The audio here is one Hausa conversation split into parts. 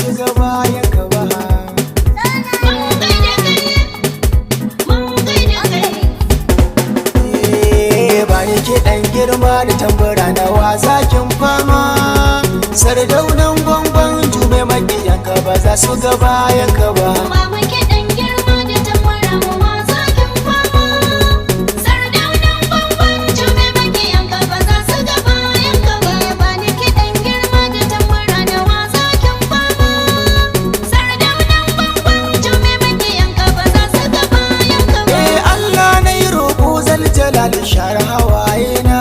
su ga bayan ka ba. Mun gaida kai, mun gaida kai. Eh, ba ni kiɗan girma da tambura na wazakin fama. Sardaunan gwangwan jume maƙiyanka ba za su ga bayan ka ba. Mama kiɗan girma da tambura mu wazakin fama. Sardaunan gwangwan jume maƙiyanka ba za su ga bayan ka ba. Ba ni kiɗan girma da tambura na wazakin fama. Sardaunan gwangwan jume maƙiyanka ba za su ga bayan ka ba. Eh Allah na yi roƙo zal jalali share hawaye na.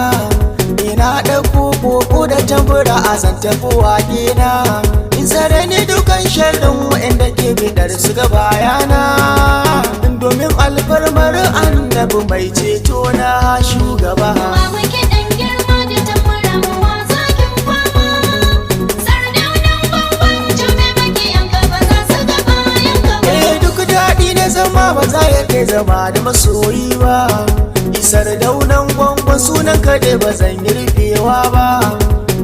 Ina ɗauko koko da tambura a zan tafi waƙe na. In tsare ni dukan sharrin waɗanda ke bidar su ga bayana. Domin alfarmar annabi mai ceto na shugaba. Mama kiɗan girma da tambura mu wazakin fama. Sardaunan gwangwan jume maƙiyanka ba za su ga bayan ka ba. Eh duk daɗi na zama ba za ya kai zama da masoyi ba. Isar daunan gwangwan sunan kaɗai ba zan yi rufewa ba.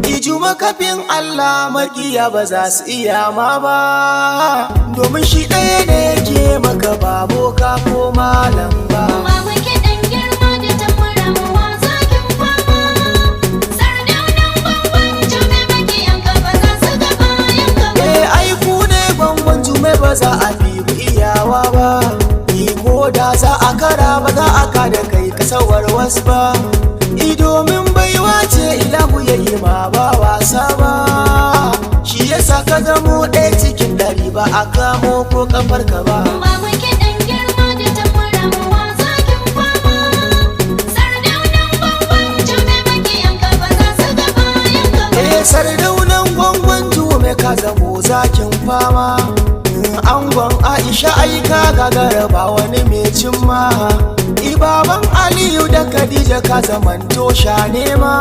Iju makafin Allah makiya ba za su iya ma ba. Domin shi ɗaya ne ke maka ba boka ko malam ba. Mama kiɗan girma da tambura mu wazakin fama. Sardaunan gwangwan jume maƙiyanka ba za su ga bayan ka ba. Eh ai ku ne gwangwan jume ba za a fi ku iyawa ba. Iko da za a kara ba za a kada kai kasawar wasu ba. I domin baiwa ce ilahu ya yi ma ba wasa ba. Shi yasa ka zamo ɗaya cikin ɗari ba a kamo ko kafar ka ba. Mama kiɗan girma da tambura mu wazakin fama. Sardaunan gwangwan jume maƙiyanka ba za su ga bayan ka ba. Eh sardaunan gwangwan jume ka zamo zakin fama. In angon Aisha aika gagara ba wani mai cimma. Ibaban Aliyu da Khadija ka zamanto sha nema.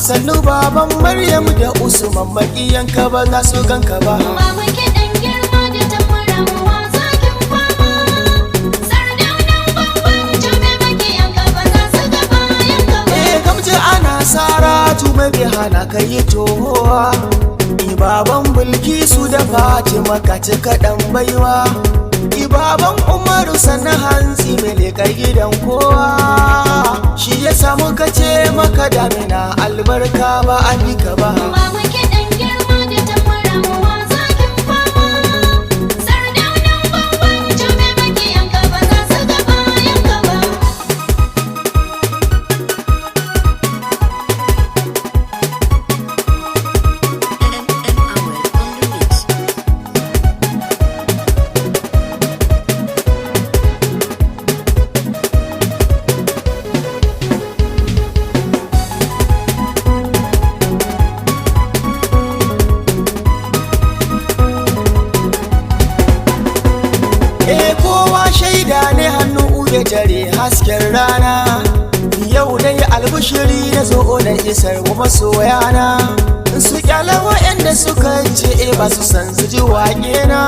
Sannu baban Maryam da Usman maƙiyanka ba za su ganka ba. Mama kiɗan girma da tambura mu wazakin fama. Sardaunan gwangwan jume maƙiyanka ba za su ga bayan ka ba. Eh gamji ana sara tume bai hana ka yi tohowa. Ibaban Bilkisu da Fatima ka ci kaɗan baiwa. Ibaban Umaru sannan hantsi mai leƙar gidan kowa. Shi ya samu kace maka damina albarka ba a bi ka ba. Mama kiɗan girma da tambura mu wazakin fama. Sardaunan gwangwan jume maƙiyanka ba za su ga bayan ka ba. M Awel on the mix. Eh kowa shaida ne hannu ube tare hasken rana. Yau dai albushiri na zo na isar wa masoyana. Su kyala waɗanda suka ce eh ba su san su ji waƙe na.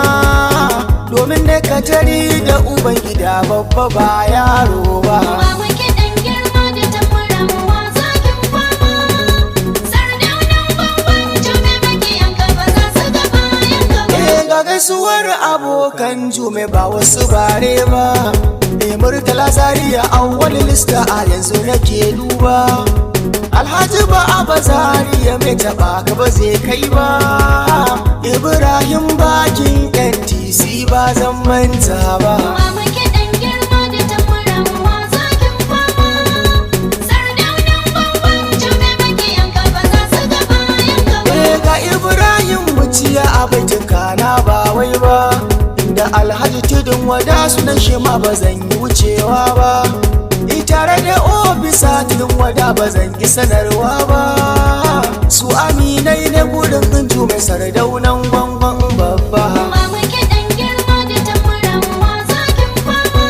Domin da katari da uban gida babba ba yaro ba. Mama kiɗan girma da tambura mu wazakin fama. Sardaunan gwangwan jume maƙiyanka ba za su ga bayan ka ba. Eh ga gaisuwar abokan jume ba wasu bare ba. Eh Murtala Zaria awwal lista a yanzu nake duba. Alhaji ba a Zaria mai taɓa ka ba zai kai ba. Ibrahim bakin NTC ba zan manta ba. Mama kiɗan girma da tambura mu wazakin fama. Sardaunan gwangwan jume maƙiyanka ba za su ga bayan ka ba. Eh ga Ibrahim muciya a baitinka na ba wai ba. Inda Alhaji tudun wada sunan shi ma ba zan yi wucewa ba. Tare da ofisa tudun wada ba zan ki sanarwa ba. Su aminai ne gurin inju mai sardaunan gwangwan babba. Mama kiɗan girma da tambura mu wazakin fama.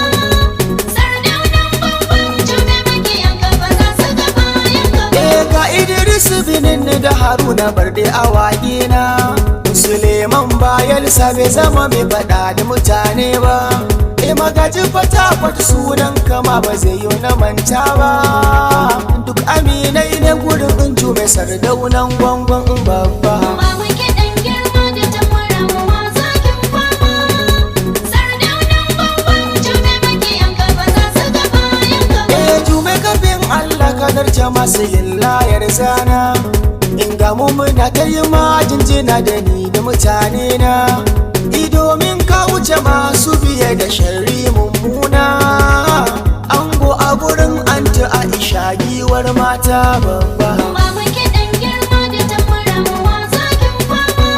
Sardaunan gwangwan jume maƙiyanka ba za su ga bayan ka ba. Eh ga Idris binin da Haruna barde a na. Suleiman bayan bai zama mai faɗa da mutane ba. E magaji fata fata sunan kama ba zai yi na manta ba. Duk aminai ne gurin inju mai sardaunan gwangwan babba. Mama kiɗan girma da tambura zarce masu yin layar zana. In ga mu muna ta yi ma jinjina da ni da mutane na. Idomin ka wuce masu biye da sharri mummuna. Ango a gurin Anti Aisha giwar mata babba. Babu kiɗan girma da tambura mu zakin fama.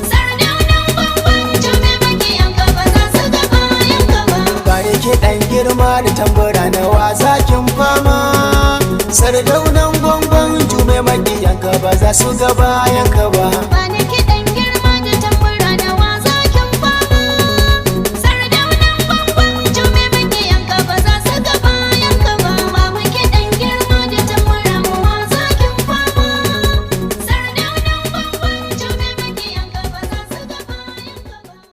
Sardaunan gwangwan jume makiyanka ba za su ga bayan ka ba. Bari kiɗan girma da tambura na wazakin fama. Sardaunan gwangwan jume makiyanka ba za su ga bayan ka ba. Ba